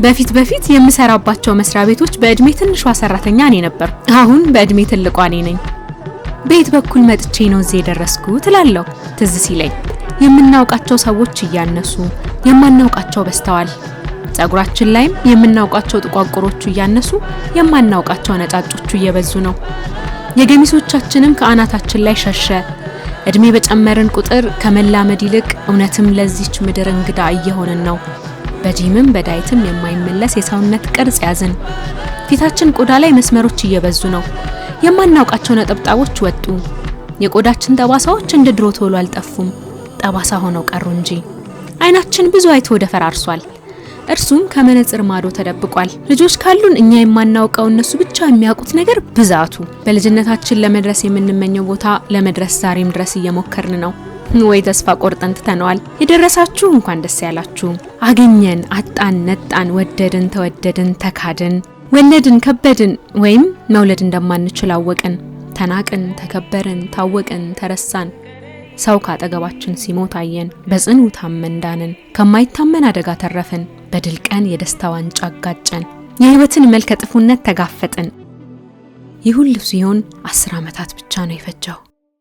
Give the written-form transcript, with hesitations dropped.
በፊት በፊት የምሰራባቸው መስሪያ ቤቶች በእድሜ ትንሿ ሰራተኛ እኔ ነበር። አሁን በእድሜ ትልቋ እኔ ነኝ። በየት በኩል መጥቼ ነው እዚህ የደረስኩት እላለሁ ትዝ ሲለኝ። የምናውቃቸው ሰዎች እያነሱ የማናውቃቸው በዝተዋል። ጸጉራችን ላይም የምናውቃቸው ጥቋቁሮቹ እያነሱ የማናውቃቸው ነጫጮቹ እየበዙ ነው። የገሚሶቻችንም ከአናታችን ላይ ሸሸ። እድሜ በጨመርን ቁጥር ከመላመድ ይልቅ እውነትም ለዚች ምድር እንግዳ እየሆንን ነው። በጂምም በዳይትም የማይመለስ የሰውነት ቅርጽ ያዝን። ፊታችን ቆዳ ላይ መስመሮች እየበዙ ነው። የማናውቃቸው ነጠብጣቦች ወጡ። የቆዳችን ጠባሳዎች እንደ ድሮ ቶሎ አልጠፉም፣ ጠባሳ ሆነው ቀሩ እንጂ። አይናችን ብዙ አይቶ ወደ ፈራርሷል። እርሱም ከመነጽር ማዶ ተደብቋል። ልጆች ካሉን እኛ የማናውቀው እነሱ ብቻ የሚያውቁት ነገር ብዛቱ። በልጅነታችን ለመድረስ የምንመኘው ቦታ ለመድረስ ዛሬም ድረስ እየሞከርን ነው። ወይ ተስፋ ቆርጠን ትተነዋል። የደረሳችሁ እንኳን ደስ ያላችሁ። አገኘን፣ አጣን፣ ነጣን፣ ወደድን፣ ተወደድን፣ ተካድን፣ ወለድን፣ ከበድን፣ ወይም መውለድ እንደማንችል አወቅን፣ ተናቅን፣ ተከበርን፣ ታወቅን፣ ተረሳን። ሰው ካጠገባችን ሲሞት አየን። በጽኑ ታመን ዳንን። ከማይታመን አደጋ ተረፍን። በድል ቀን የደስታ ዋንጫ አጋጨን። የህይወትን መልከ ጥፉነት ተጋፈጥን። ይህ ሁሉ ሲሆን 10 ዓመታት ብቻ ነው የፈጀው።